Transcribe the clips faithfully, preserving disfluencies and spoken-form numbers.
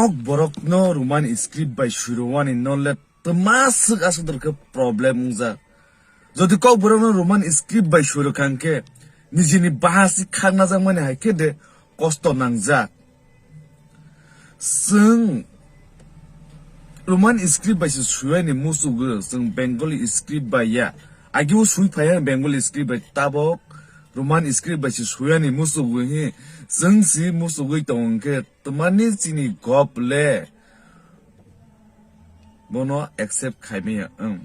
Kok borokno Roman script bai suirwani no le twma swk aswk dorkhe problem wngjak. Jodi kok borokno Roman script bai suirwkha hwnkhe nijini bahasi khakna jakmani hai khe de kosto nangjak. Chwng Roman script bai se suiyani muchugwi, chwng Bengali script bai ya. Agi o sui phaiya Bengali script bai, tabok Roman script bai se suiyani muchugwi hi chwng si muchugwi tong hwnkhe twmani chini gop le bono accept khaimaya wng.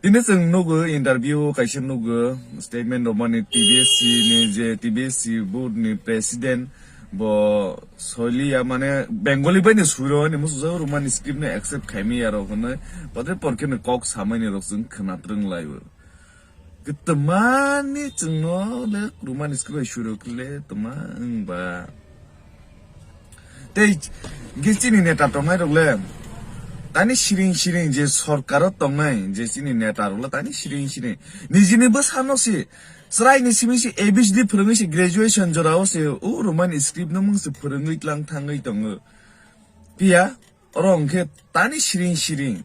Tini chwng nugo interview kaisa nugo statement rok mani T B S C ni je T B S C board ni president bo soiliya mane Bengali bai ni suiro ani musujo Roman script ni accept khaimaya rok hwnwi pore pore khe kok samani rok chwng khwna twrwng lai o. Kwtwmani chwngno le Roman script bai suiro kle twma wng ba. Tei hwnkhe chini neta tongnai rok le tani siring siring je sorkaro tongnai je chini neta rok le tani siring siring nijini bwsano si chwraini simi si A B C D phwrwngwi si graduation jorao se o Roman script no mung se phwrwngwi tlang thangwi tongo. Piya oro hwnkhe tani siring siring.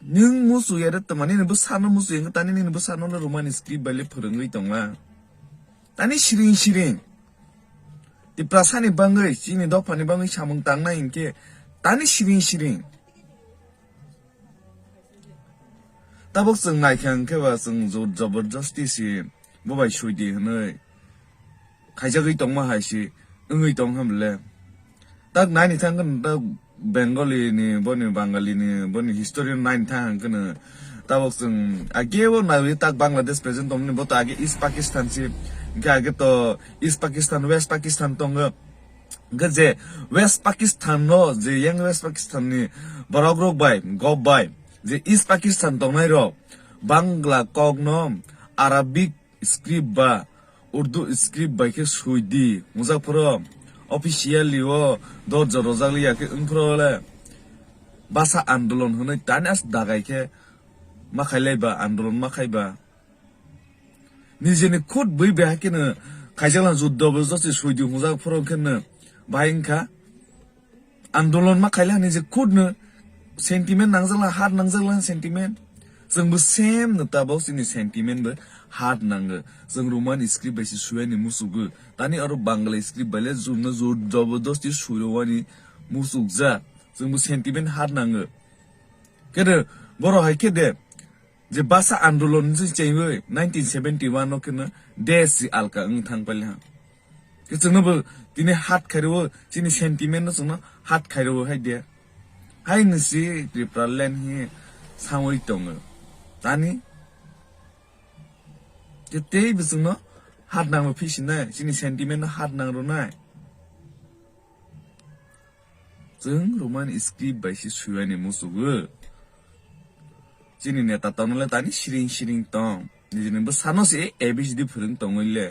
Nwng musu ya de tama nini bwsano musu ya, tani nini bwsano le Roman script bai le phwrwngwi tongma. Tani siring siring. Tiprasani bangwi, chini dophani bangwi samung tangnai hinkhe tani siring siring. Tabok chwng naikha hinkhe ba chwng jor jabardasti si bo bai suidi hwnwi khaijagwi tongma hai si wngwi tong ham le. Tak naini thang khe tak Bengali ni, boni Bangali ni, boni history naini thang khe no tabok chwng age o naiwi tak Bangladesh present tongmani bo to age East Pakistan si, hwnkhe age to East Pakistan, West Pakistan tongo. Hwnkhe je West Pakistan no, je yang West Pakistan ni borok rok bai, gop bai, je East Pakistan tongnai rok Bangla kok no Arabic script ba Urdu script bai khe sui di. Mujak phoro officially o dorja rojak liya khe wng phoro le basa andolon hwnwi tani as dagai khe ma khai lai ba, andolon ma khai ba. Nijeni khud bui bai hai kheno khaijak lang juddo bo josi sui di mujak phoro khe no bahai wng kha. Andolon ma khaila ni je khud no sentiment nangjak lang, hat nangjak lang sentiment. Chwng bo same no tabok chini sentiment bo hat nango. Chwng Roman script bai se suiyani musugo. Tani aro Bangla script bai le jurno jur jabardasti suirowani musukjak. Chwng bo sentiment hat nango. Kede boro hai kede je basa andolon se chengwi nineteen seventy one no keno desh si alka wng thang paili ha. Khe chwngno bo tini hat khairwo, chini sentiment no chwngno hat khairwo hai de. Hai no si Tripura land hi sangwi tongo. Tani? Khe tei bo chwngno hat nangbo phisinai, chini sentiment no hat nang rwnai. Chwng Roman script bai se suiyani musugo. Chini neta tongno le tani siring siring tong. Nijini bwsano se A B C D phwrwng tongwi le.